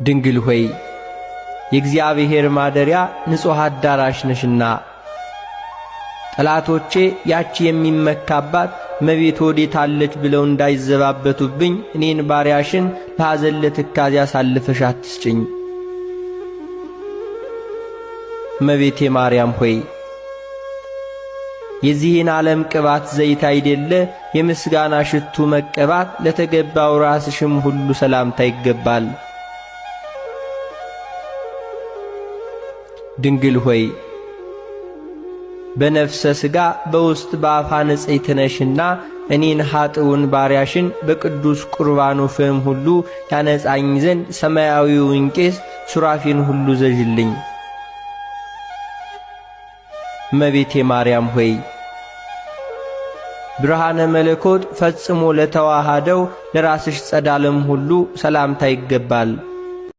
ድንግል ሆይ የእግዚአብሔር ማደሪያ ንጹሕ አዳራሽ ነሽና ጠላቶቼ ያቺ የሚመካባት እመቤት ወዴታለች ብለው እንዳይዘባበቱብኝ እኔን ባሪያሽን ለሐዘን ለትካዜ አሳልፈሽ አትስጭኝ። እመቤቴ ማርያም ሆይ የዚህን ዓለም ቅባት ዘይት አይደለ የምስጋና ሽቱ መቀባት ለተገባው ራስሽም ሁሉ ሰላምታ ይገባል። ድንግል ሆይ በነፍሰ ሥጋ በውስጥ በአፋ ንጽሕት ነሽና እኔን ኀጥውን ባሪያሽን በቅዱስ ቁርባኑ ፍም ሁሉ ያነጻኝ ዘንድ ሰማያዊውን ቄስ ሱራፌን ሁሉ ዘዥልኝ። እመቤቴ ማርያም ሆይ ብርሃነ መለኮት ፈጽሞ ለተዋሃደው ለራስሽ ጸዳለም ሁሉ ሰላምታ ይገባል።